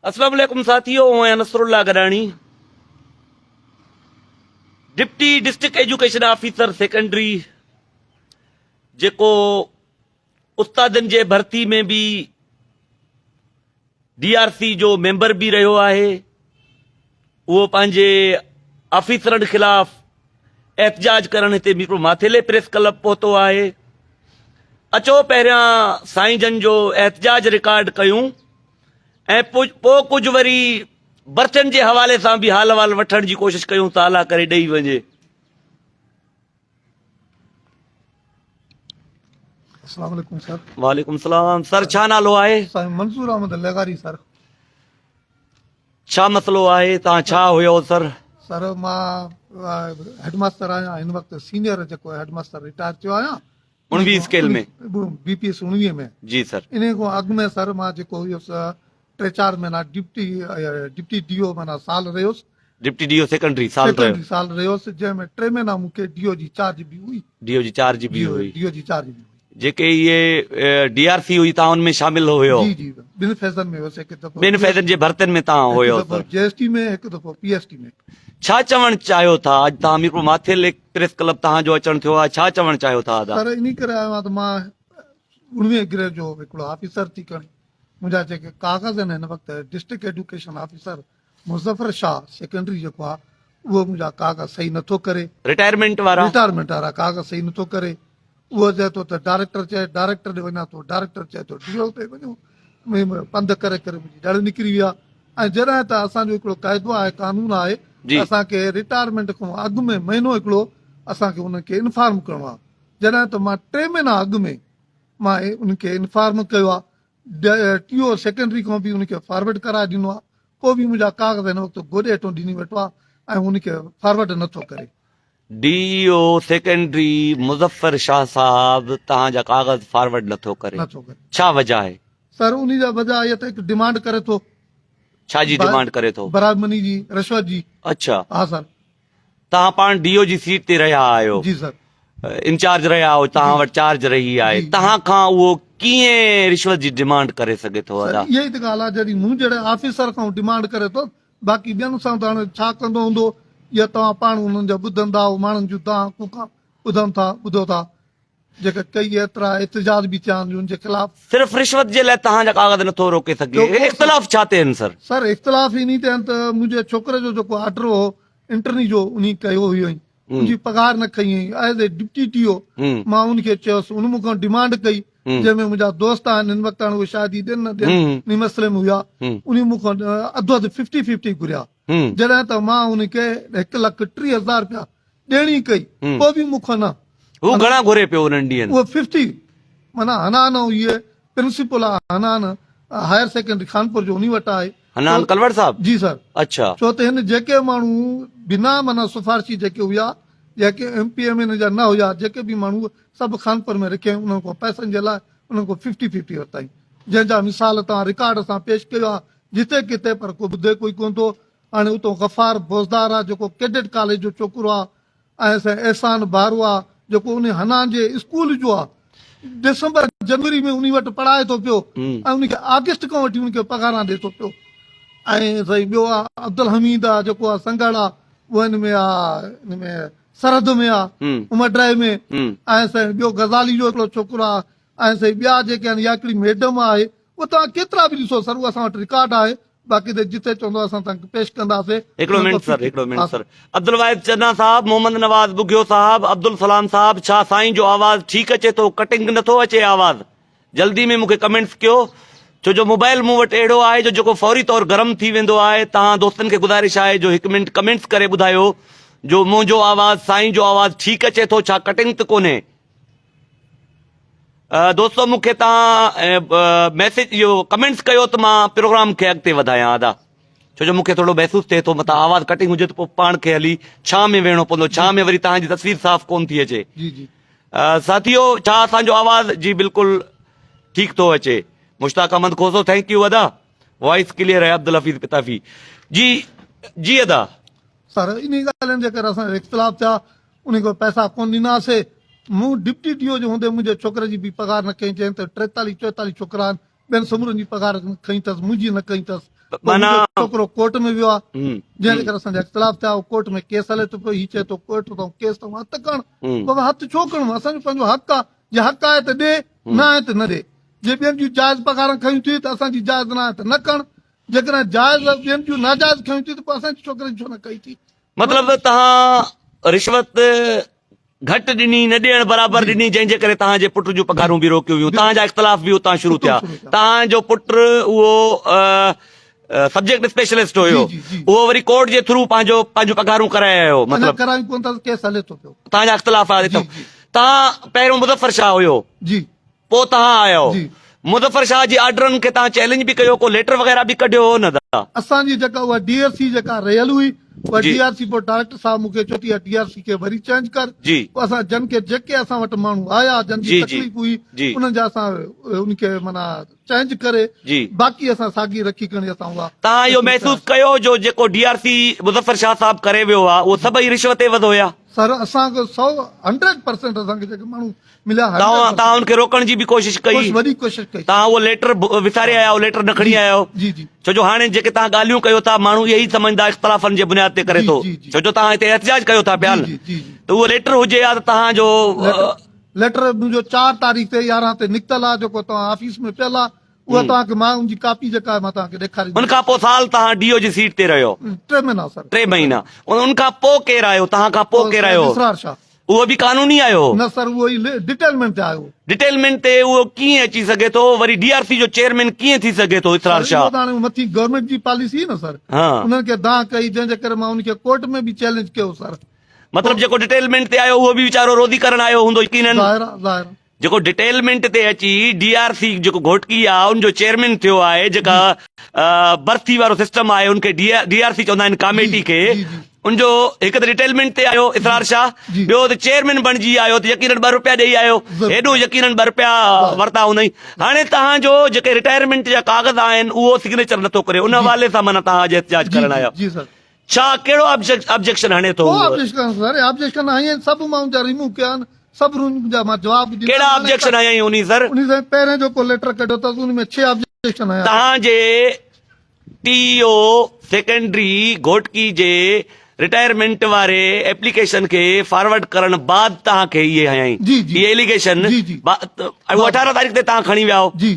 اسلام عليڪم ساٿيو آئون آهيان Nasrullah Gadani deputy district education officer secondary جيڪو استادن جي ڀرتي ۾ به ڊي آر سي جو ميمبر به رهيو آهي اهو پنهنجي آفيسرن خلاف احتجاج ڪرڻ هتي ميرپور ماٿيلي پريس ڪلب پهتو آهي اچو پهريان سائين جن جو احتجاج رڪارڊ ڪيون ۽ پوء ڪجهه وري برٿن جي حوالي سان به حال احوال وٺڻ جي ڪوشش ڪيون ته الله ڪري ڏئي وڃي. السلام عليڪم سر. وعليڪم السلام سر ڇا نالو آهي؟ سائين منظور احمد لغاري سر. ڇا مسئلو آهي تان ڇا هيو سر؟ سر مان هيڊ ماستر آهيان هن وقت سينيئر جيڪو هيڊ ماستر رٽائر ٿيو آهيان 19 اسڪيل ۾ بي پي ايس 19 ۾ جي سر. انهي کان اڳ ۾ سر مان جيڪو هيس ٽي چار مهينا ڊپٽي ڊپٽي ڊي او معنيٰ سال رهيس. ڊپٽي ڊي او سيڪنڊري سال رهيو. سيڪنڊري سال رهيس جنهن ۾ ٽي مهينا مون کي ڊي او جي چارج به هئي. ڊي او جي چارج به هئي. ڊي او جي چارج به هئي. جيڪي اهي ڊي آر سي هئي تان ان ۾ شامل هيو. جي جي ٻن فيزن ۾ هيس هڪ دفعو ٻن فيزن جي ڀرتين ۾ تان هيو هڪ دفعو جي ايس ٽي ۾ هڪ دفعو پي ايس ٽي ۾. ڇا چوڻ چاهيو ٿا اڄ تان ميرپور ماٿيلي پريس ڪلب تان جو اچڻ ٿيو آهي ڇا چوڻ چاهيو ٿا ادا. سر انهي ڪري آيو آهيان ته مان اڻويهين گريڊ جو هڪڙو آفيسر ٿي کڻي منهنجا جيڪي ڪاغذ آهن هن وقت district education officer Muzaffar Shah secondary جيڪو آهي اهو منهنجا ڪاغذ صحيح نٿو ڪري. رٽائرمينٽ وارا؟ رٽائرمينٽ وارا ڪاغذ صحيح نٿو ڪري. اهو چئي ٿو ته ڊائريڪٽر چئي ڊائريڪٽر ڏي وڃان ٿو ڊائريڪٽر چئي ٿو ڊي او تي وڃو پنڌ ڪري ڪري منهنجي ڏڙ نڪري ويا ۽ جڏهن ته اسان جو هڪڙو قاعدو آهي قانون آهي ته اسان کي رٽائرمينٽ کان اڳ ۾ مهينو هڪڙو اسان کي انهن کي انفارم ڪرڻو آهي جڏهن ته مان ٽي مهينا اڳ ۾ مان ان کي انفارم ڪيو آهي ٽي او سيڪنڊري کان به ان کي فارورڊ ڪرائي ڏنو آهي پوء به منهنجا ڪاغذ هن وقت گوڏي هيٺون ڏني ويٺو آهي ۽ ان کي فارورڊ نٿو ڪري. D E O secondary Muzaffar Shah صاحب توهان جا ڪاغذ فارورڊ نٿو ڪري ڇا وجه آهي؟ سر انهي جا وجه اها ته هڪ ڊمانڊ ڪري ٿو. ڇا جي ڊمانڊ ڪري ٿو؟ برائب مني جي رشوت جي. اڇا. ها سر. توهان پاڻ ڊي او جي سيٽ تي رهيا آهيو. جي سر. انچارج رهيا آهيو توهان وٽ چارج رهي آهي توهان کان اهو ڪيئن رشوت جي ڊمانڊ ڪري سگهي ٿو ادا. سر اها ئي ته ڳالهه آهي جڏهن مون جهڙي آفيسر کان ڊمانڊ ڪري ٿو باقي ٻين سان ته هاڻي ڇا ڪندو هوندو اها توهان پاڻ انهن جا ٻڌندا آهيو ماڻهن جون دانهن ڪوڪان ٻڌن ٿا ٻڌو ٿا جيڪا ڪئي ايترا احتجاج به ٿيا آهن ان جي خلاف. صرف رشوت جي لاء توهان جا ڪاغذ نٿو روڪي سگهي اختلاف ڇا تي آهن سر. سر اختلاف انهي تي آهن ته منهنجي ڇوڪري جو جيڪو آرڊر هو انٽرني جو انهي ڪيو هيو ۽ ان جي پگهار نه کنئي هئي as a deputy D O مان ان کي چيس ان مون کان ڊمانڊ ڪئي جنهن ۾ منهنجا دوست آهن هن وقت هاڻي اهي شاهدي ڏين نه ڏين انهي مسئلي ۾ هيا انهي مون کان اڌ اڌ ففٽي ففٽي گهريا جڏهن ته مان ان کي هڪ لک 30000 رپيا ڏيڻي ڪئي پوء به مون کان نه. هو گهڻا گهري پيو انهن ڏينهن؟ اهو ففٽي معنيٰ حنان اهي پرنسپل آهي حنان هائر سيڪنڊري خانپور جو انهي وٽ آهي. حنان ڪلوڙ صاحب؟ جي سر. اڇا. ڇو ته هن جيڪي ماڻهو بنا معنيٰ سفارشي جيڪي هيا جيڪي ايم پي ايم اين جا نه هيا جيڪي به ماڻهو سڀ خانپور ۾ رکيائين انهن کان پئسن جي لاء انهن کان ففٽي ففٽي ورتائين جنهن جا مثال توهان رڪارڊ سان پيش ڪيو آهي جتي ڪٿي پر ڪو ٻڌي ڪوئي ڪونه ٿو هاڻي اتو غفار بوزدار آ جيڪو ڪيڊٽ ڪاليج جو ڇوڪرو آ ۽ سائين احسان بارو آ جيڪو انهي حنان جي اسڪول جو آ ڊسمبر جنوري ۾ انهي وٽ پڙهائي ٿو پيو ۽ انهي کي آگسٽ کان وٺي انهي کي پگهاران ڏي ٿو پيو ۽ سائين ٻيو آ عبدالحميد آ جيڪو آ سنگهڙ آ اهو ان ۾ آ ان ۾ سرحد ۾ آ عمر ڊرائي ۾ ۽ سائين ٻيو غزالي جو هڪڙو ڇوڪرو آ ۽ سائين ٻيا جيڪي آهن يا هڪڙي ميڊم آهي اهو توهان ڪيترا به ڏسو سر اهو اسان وٽ رڪارڊ آهي باقي ته جتي چوندو اسان توهان کي پيش ڪنداسي. هڪڙو منٽ سر هڪڙو منٽ سر عبدالواحد چنا صاحب محمد نواز ٻگهيو صاحب عبدالسلام صاحب ڇا سائين جو آواز ٺيڪ اچي ٿو ڪٽنگ نٿو اچي آواز جلدي ۾ مونکي ڪمينٽس ڪيو ڇو جو موبائل مون وٽ اهڙو آهي جو جيڪو فوري طور گرم ٿي ويندو آهي توهان دوستن کي گذارش آهي جو هڪ منٽ ڪمينٽس ڪري ٻڌايو جو منهنجو آواز سائين جو آواز ٺيڪ اچي ٿو ڇا ڪٽنگ ته ڪونهي دوستو مون کي تان ميسيج اهو ڪمينٽس ڪيو ته مان پروگرام کي اڳتي وڌايان ادا ڇو جو مون کي ٿورو محسوس ٿئي ٿو متان آواز ڪٽنگ هجي ته پوء پاڻ کي هلي ڇانء ۾ ويهڻو پوندو ڇانء ۾ وري تان جي تصوير صاف ڪون ٿي اچي جي جي ساٿيو ڇا اسان جو آواز جي بلڪل ٺيڪ ٿو اچي مشتاق احمد کوسو thank you ادا وائس ڪليئر آهي عبدالحفيظ پتافي جي جي ادا سر انهي ڳالهين جي ڪري اسان جو اختلاف ٿيا انهي کي پئسا ڪونه ڏناسي. مون ڊپٽي ڊي او جي هوندي منهنجي ڇوڪري جي به پگهار نه کنئي چيائين ته ٽيتاليهه چوئيتاليهه ڇوڪرا آهن ٻين سمورن جي پگهار کنئي اٿس منهنجي نه کنئي اٿس. پوء منهنجو ڇوڪرو ڪورٽ ۾ ويو آهي جنهن جي ڪري اسان جا اختلاف ٿيا، اهو ڪورٽ ۾ ڪيس هلي ٿو پيو، هي چئي ٿو ڪورٽ تون ڪيس تون هٿ کڻ، بابا هٿ ڇو کڻون، اسان جو پنهنجو حق آهي، جي حق آهي ته ڏي، نه آهي ته نه ڏي، جي ٻين جون جائز پگهارن کنيون ٿي ته اسان جي جائز نه آهي ته نه کڻ، جيڪڏهن جائز ٻين جون ناجائز کنيون ٿي ته پوء اسان جي ڇوڪري جي ڇو نه ڪئي ٿي. مطلب توهان رشوت گهٽ ڏني نه ڏيڻ برابر ڏني جنهن جي ڪري توهان جي پٽ جون پگهارون به روڪيون ويون توهان جا اختلاف به اتان شروع ٿيا توهان جو پٽ اهو سبجيڪٽ اسپيشلسٽ هيو اهو وري ڪورٽ جي ٿرو پنهنجو پنهنجون پگهارون ڪرائي آيو مطلب ڪرايون ڪون ٿا ڪيس هلي ٿو پيو توهان جا اختلاف آهي توهان پهريون مظفر شاهه هيو جي پوء توهان آيو. مظفر شاهه جي آرڊرن کي توهان چئلينج به ڪيو، ڪو ليٽر وغيره به ڪڍيو هو نه دا؟ اسان جي جيڪا اها ڊي آر سي جيڪا رهيل هئي اها ڊي آر سي پوء ڊائريڪٽر صاحب مون کي چيو ته اها ڊي آر سي کي وري چينج ڪر. پوء اسان جن کي جيڪي اسان وٽ ماڻهو آيا جن جي تڪليف هئي انهن جا اسان ان کي معنيٰ چينج ڪري باقي اسان ساڳي رکي کڻي اسان اها. توهان اهو محسوس ڪيو جو جيڪو D R C Muzaffar Shah صاحب ڪري ويو آهي اهو سڀئي رشوت عيوض هيا؟ سر اسان کي سو هنڊريڊ پرسينٽ اسان کي جيڪي ماڻهو مليا توهان توهان ان کي روڪڻ جي به ڪوشش ڪئي ڪوشش وڏي ڪوشش ڪئي توهان اهو ليٽر وساري آيا اهو ليٽر نه کڻي آيا جي جي ڇو جو هاڻي جيڪي توهان ڳالهيون ڪيو ٿا ماڻهو اهي ئي سمجهندا اختلافن جي بنياد تي ڪري ٿو ڇو جو توهان هتي احتجاج ڪيو ٿا پيا نه ته اهو ليٽر هجي ها ته توهان جو ليٽر منهنجو 4 تاريخ تي 11 تي نڪتل آهي جيڪو توهان آفيس ۾ پيل آهي اها توهان کي مان ان جي ڪاپي جيڪا آهي مان توهان کي ڏيکاريندس. ان کان پوء سال توهان ڊي او جي سيٽ تي رهيو. ٽي مهينا سر. ٽي مهينا. ان کان پوء ڪير آيو؟ توهان کان پوء ڪير آيو؟ اسرار شاهه. اهو به قانوني آيو هو؟ نه سر اهو ئي ڊٽيلمينٽ تي آيو هو. ڊٽيلمينٽ تي اهو ڪيئن اچي سگهي ٿو؟ وري ڊي آر سي جو چيئرمين ڪيئن ٿي سگهي ٿو اسرار شاهه؟ سر اهو ته هاڻي مٿي گورنمينٽ جي پاليسي هئي نه سر. انهن کي دانهن ڪئي جنهن جي ڪري مان ان کي ڪورٽ ۾ به چئلينج ڪيو سر. مطلب جيڪو ڊٽيلمينٽ تي آيو اهو به ويچارو روزي ڪرڻ آيو هوندو يقينن. ظاهر آ ظاهر آ. جيڪو ڊٽيلمينٽ تي اچي ڊي آر سي جيڪو گهوٽڪي آ ان جو چيئرمين ٿيو آهي جيڪا برٿي وارو سسٽم آهي ان کي ڊي آر سي چوندا آهن ڪاميٽي کي ان جو هڪ ته ڊٽيلمينٽ تي آيو اسرار شاهه ٻيو ته چيئرمين بڻجي آيو ته يقينن ٻه روپيا ڏئي آيو هيڏو يقينن ٻه روپيا ورتا هوندائين هاڻي تهان جو جيڪي رٽائرمينٽ جا ڪاغذ آهن اهو سگنيچر نٿو ڪري ان حوالي سان معنيٰ تهان اڄ احتجاج ڪرڻ آيا ڇا ڪهڙو آبجيڪشن هڻي ٿو ڪو آبجيڪشن سر آبجيڪشن هنئي سڀ مان ان جا ريموو ڪيا آهن سڀ ان جا مان جواب ڏنا ڪهڙا آبجيڪشن هنيائين انهي سر انهي سائين پهرين جو ڪو ليٽر ڪڍيو اٿس ان ۾ ڇهه آبجيڪشن هنيا توهان جي ٽي او سيڪنڊري گهوٽڪي جي رٽائرمينٽ واري ايپليڪيشن کي فارورڊ ڪرڻ بعد توهان کي اهي هنيائين اهي ايليگيشن اهو 18 تاريخ تي توهان کڻي ويا هو جي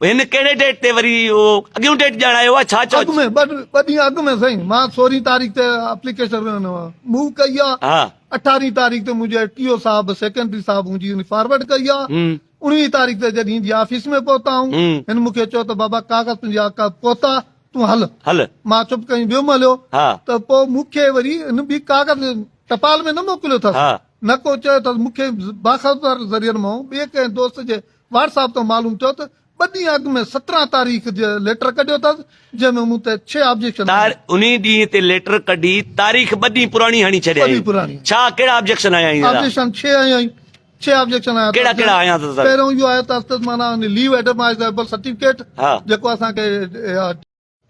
هن ڪهڙي ڊيٽ تي وري اهو اڳيون ڊيٽ ڄاڻايو آهي ڇا چئو؟ اڳ ۾ ٻه ڏينهن اڳ ۾ سائين مان سورهين تاريخ تي اپليڪيشن موو ڪئي آ اٺارهين تاريخ تي منهنجي ٽي او صاحب سيڪريٽري صاحب منهنجي ان فارورڊ ڪئي آ اڻويهين تاريخ تي جڏهن هن جي آفيس ۾ پهتا آهيون هن مون کي چيو ته بابا ڪاغذ تنهنجا پهتا تون هل هل مان چپ ڪئي ويم هليو ته پوء مون کي وري هن به ڪاغذ ٽپال ۾ نه موڪليو اٿس نه ڪو چيو اٿس مون کي باخبر ذريعن مان ٻئي ڪنهن دوست جي واٽس اپ تان معلوم ٿيو ته ٻه ڏينهن اڳ ۾ 17 تاريخ جي ليٽر ڪڍيو اٿس جنهن ۾ مون تي ڇهه آبجيڪشن تار انهي ڏينهن تي ليٽر ڪڍي تاريخ ٻه ڏينهن پراڻي هڻي ڇڏيائين ڇا ڪهڙا آبجيڪشن هنيائين ذرا. آبجيڪشن ڇهه هنيائين ڇهه آبجيڪشن هنيا ڪهڙا ڪهڙا هنيا اٿس سر. پهريون اهو آيو اٿس ته معنيٰ ليو ايڊمائيزيبل سرٽيفڪيٽ جيڪو اسان کي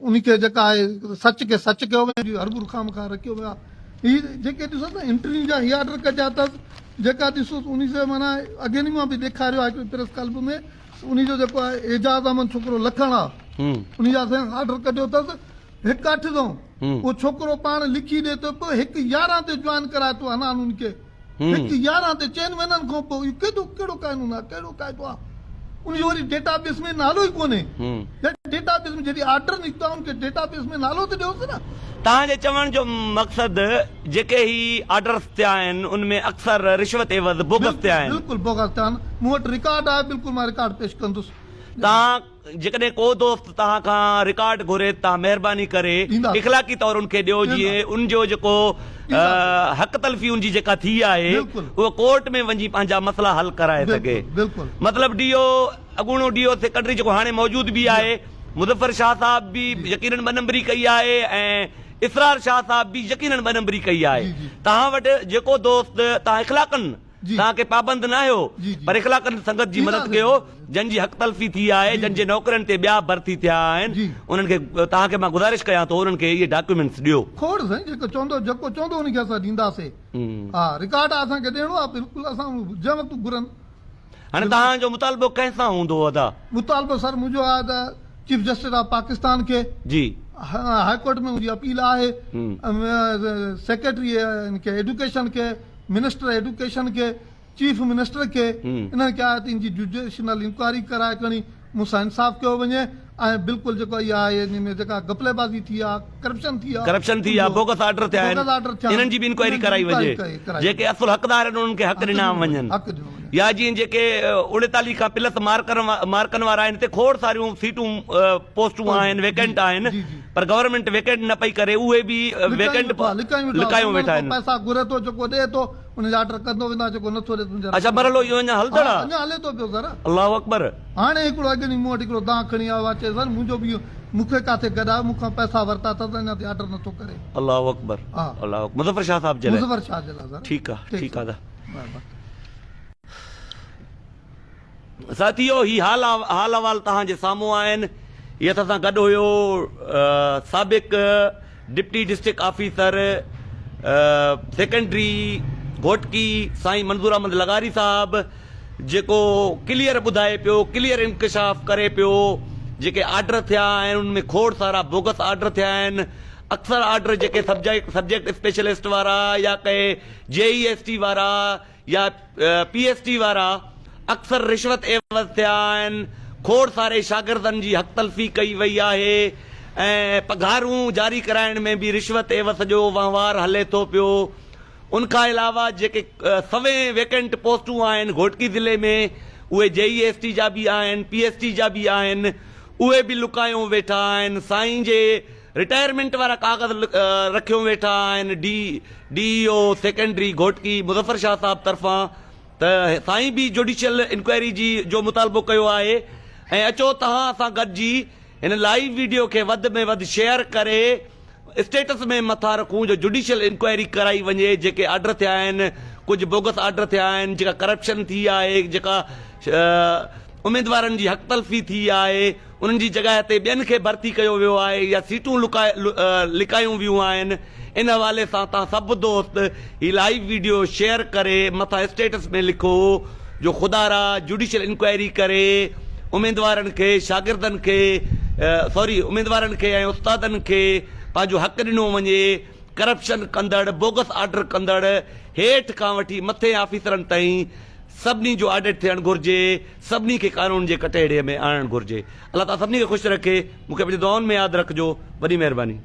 ان کي جيڪا آهي سچ کي سچ ڪيو ويو هربر خام کان رکيو ويو آهي هي جيڪي ڏسو ته انٽريون جا هي آرڊر ڪڍيا اٿس جيڪا ڏسو ان سي معنيٰ اڳين مان به ڏيکاريو آهي پريس ڪلب ۾ ان جو جيڪو آهي اعجاز احمد ڇوڪرو لکڻ آهي ان جا اسان آرڊر ڪڍيو اٿس هڪ اٺ ٿو اهو ڇوڪرو پاڻ لکي ڏي ٿو پيو هڪ 11 تي جوائن ڪرائي ٿو حنان ان کي هڪ 11 تي چئن مهينن کان پوء اهو ڪيڏو ڪهڙو قانون آهي ڪهڙو قاعدو آهي ان جو وري ڊيٽا بيس ۾ نالو ئي ڪونهي ڊيٽا بيس ۾ جڏهن آرڊر نڪتو آهي ان کي ڊيٽا بيس ۾ نالو ته ڏيوس نه. توهان جي چوڻ جو مقصد جيڪي هي آرڊرس ٿيا آهن ان ۾ اڪثر رشوت عيوض بوگس ٿيا آهن. بلڪل بوگس ٿيا آهن مون وٽ رڪارڊ آهي بلڪل مان رڪارڊ پيش ڪندس. توهان جيڪڏهن ڪو دوست توهان کان رڪارڊ گهري ته توهان مهرباني ڪري اخلاقي طور ان کي ڏيو جيئن ان جو جيڪو حق تلفي ان جي جيڪا ٿي آهي اهو ڪورٽ ۾ وڃي پنهنجا مسئلا حل ڪرائي سگهي. مطلب ڊي او اڳوڻو ڊي او سيڪريٽري جيڪو هاڻي موجود به آهي مظفر شاهه صاحب به يقينن ٻه نمبري ڪئي آهي ۽ اسرار شاهه صاحب به يقينن ٻه نمبري ڪئي آهي توهان وٽ جيڪو دوست توهان اخلاقن توهان ڪي پابند ناهيو پر اخلاقن سنگت جي مدد ڪيو جن جي حق تلفي ٿي آهي جن جي نوڪرين تي ٻيا ڀرتي ٿيا آهن انهن کي توهان کي مان گذارش ڪيان ٿو انهن کي اهي ڊاڪيومينٽس ڏيو. کوڙ سائين جيڪو چوندو جيڪو چوندو ان کي اسان ڏينداسي ها رڪارڊ اسان کي ڏيڻو آ بلڪل اسان جنهن وقت گهرن. هاڻي توهان جو مطالبو ڪنهن سان هوندو ادا؟ مطالبو سر منهنجو آهي ته. چيف جسٽس آف پاڪستان کي. جي. هاء ڪورٽ ۾ منهنجي اپيل آهي سيڪريٽري کي ايڊيوڪيشن کي منسٽر ايڊيوڪيشن کي چيف منسٽر کي انهن کي آهي ته ان جي جوڊيشنل انڪوائري ڪرائي کڻي مون سان انصاف ڪيو وڃي ۽ بلڪل جيڪو اها آهي ان ۾ جيڪا گپلي بازي ٿي آهي ڪرپشن ٿي آهي ڪرپشن ٿي آهي بوگس آرڊر ٿيا آهن انهن جي به انڪوائري ڪرائي وڃي جيڪي اصل حقدار آهن انهن کي حق ڏنا وڃن يا جيئن جيڪي 39 کان پلس مارڪن وارا آهن هتي کوڙ ساريون سيٽون پوسٽون آهن ويڪنٽ آهن پر گورنمينٽ ويڪنٽ نه پئي ڪري اهي به ويڪنٽ لڪايون ويٺا آهن. پئسا گهري ٿو جيڪو ڏئي ٿو ان جا آرڊر ڪندو ويندو آهي جيڪو نٿو ڏئي تنهن جا اڇا مرحلو اهو اڃا هلندڙ آهي. اڃا هلي ٿو پيو سر. الله اڪبر. هاڻي هڪڙو اڳ ڏينهن مون وٽ هڪڙو دانهن کڻي آيو آهي چئي سر منهنجو به مون کي ڪاٿي گڏايو مون کان پئسا ورتا اٿس اڃا تائين آرڊر نٿو ڪري. الله اڪبر الله اڪبر مظفر شاهه صاحب جي لاء. مظفر شاهه جي لاء سر. ٺيڪ آ ٺيڪ آ ادا. ساٿيو هي حال حال احوال توهان جي سامهون آهن هي اسان سان گڏ هيو سابق deputy district officer secondary Ghotki سائين منظور احمد لغاري صاحب جيڪو ڪليئر ٻڌائي پيو ڪليئر انڪشاف ڪري پيو جيڪي آرڊر ٿيا آهن ان ۾ کوڙ سارا بوگس آرڊر ٿيا آهن اڪثر آرڊر جيڪي سبجيڪٽ اسپيشلسٽ وارا يا ڪي جي اي ايس ٽي وارا يا پي ايس ٽي وارا اڪثر رشوت عيوض ٿيا آهن، کوڙ ساري شاگردن جي حق تلفي ڪئي وئي آهي ۽ پگهارون جاري ڪرائڻ ۾ به رشوت عيوض سڄو وهنوار هلي ٿو پيو. ان کان علاوه جيڪي سوين ويڪنٽ پوسٽون آهن گهوٽڪي ضلعي ۾ اهي جي اي ايس ٽي جا به آهن پي ايس ٽي جا به آهن اهي به لڪايون ويٺا آهن سائين جي رٽائرمينٽ وارا ڪاغذ رکيو ويٺا آهن D D E O secondary Ghotki Muzaffar Shah صاحب طرفان ته سائين به جوڊيشل انڪوائري جي جو مطالبو ڪيو آهي ۽ اچو توهان اسان گڏجي هن لائيو ويڊيو کي وڌ ۾ وڌ شيئر ڪري اسٽيٽس ۾ مٿان رکون جو جوڊيشل انڪوائري ڪرائي وڃي جيڪي آرڊر ٿيا آهن ڪجهه بوگس آرڊر ٿيا آهن جيڪا ڪرپشن ٿي آهي جيڪا اميدوارن جي حق تلفي ٿي آهي انهن جي جڳهه تي ٻين کي ڀرتي ڪيو ويو آهي يا سيٽون لڪايون ويون آهن ان حوالي سان توهان سڀ دوست هي لائيو ويڊيو شيئر ڪري مٿان اسٽيٽس ۾ لکو جو خدارا جوڊيشل انڪوائري ڪري اميدوارن کي شاگردن کي سوري اميدوارن کي ۽ استادن کي پنهنجو حق ڏنو وڃي ڪرپشن ڪندڙ بوگس آرڊر ڪندڙ هيٺ کان وٺي مٿين آفيسرن تائين سڀني جو آڊٽ ٿيڻ گهرجي سڀني کي قانون جي ڪٽهڙي ۾ آڻڻ گهرجي. الله تعالي سڀني کي خوش رکي. مون کي پنهنجي دعائن ۾ ياد رکجو. وڏي مهرباني.